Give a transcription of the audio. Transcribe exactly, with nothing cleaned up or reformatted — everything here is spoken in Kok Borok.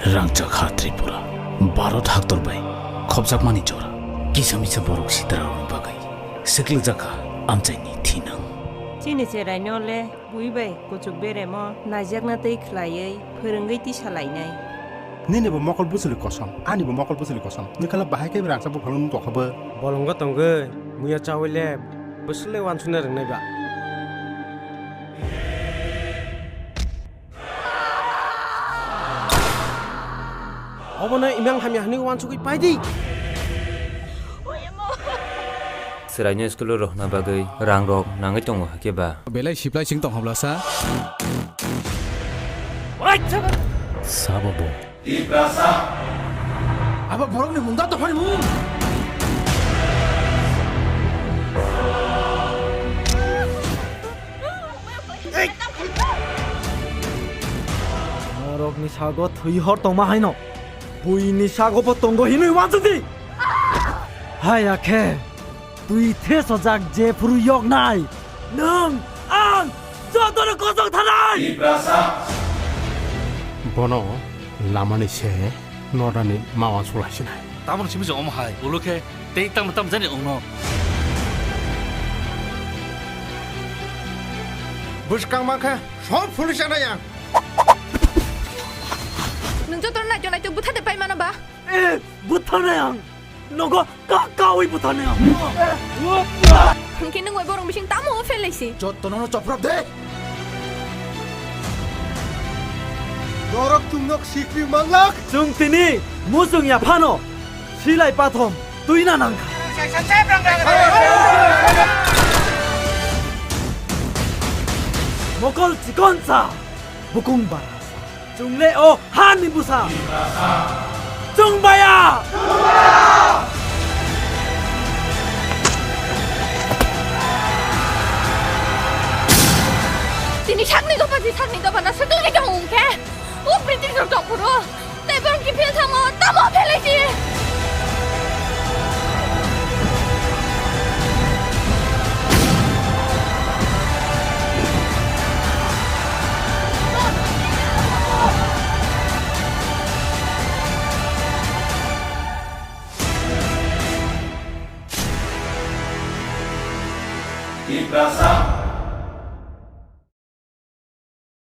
Rangchak ha Tripura, Bharat haktor bai khopjakmani jora. Kisa misa borok sitra rokni bagwi swklikjak kha amchaini thinang. Chini cheraino le bui bai kuchuk beremo naijakna tei khlaiwi phwrwngwi tisa lainai. Nini bo mokol bwswli kosom, ani bo mokol bwswli kosom. Nwkhala bahai khe rangchak buphang nung tokha bo. Bolongo tongwi muya chawi le bwswli wansukna rwngnai ba. Obono imang hamya hwnwi wansugwi pai di. Chwraino school-o rohorna bagwi rangrok nangwi tongo hakhe ba? Belai siplai sing tong hobla sa? Sabo bo. Abo borokni mung da dophani mung. Norokni sago thwi hor tongma haino buini sago bo tongo hinwi uansukdi. Haya khe twi thesojak jephuru yoknai, nwng ang jotono kosong thanai. Bono lamani se norani mawan sulaisinai. Tamoni simi se omo hai, ulo khe tei tamo tamo jani ongno. Bwskang mankhe som phulwi chanai ang. Nwng jotono naito naito bwtha de pai mano ba? Eh, bwthanai ang. Nogo ka kawi bwthanai ang. Hwnkhe nwng bai borok bising tamo phelai si? Jotono no choprap de. Norok chwngno sikri manlak. Chwng tini muchung ya phano silai pathom twina nangkha. Mokol chikonsa, bukung bara. Chwng le o hani bwsa. Chwng baya. Tini sakni dopha si sakni dopha na swtwngwi tong wngkhe. O British rok tong phuru. Tei borok kiphil thango, tamo phelai si. Tiprasa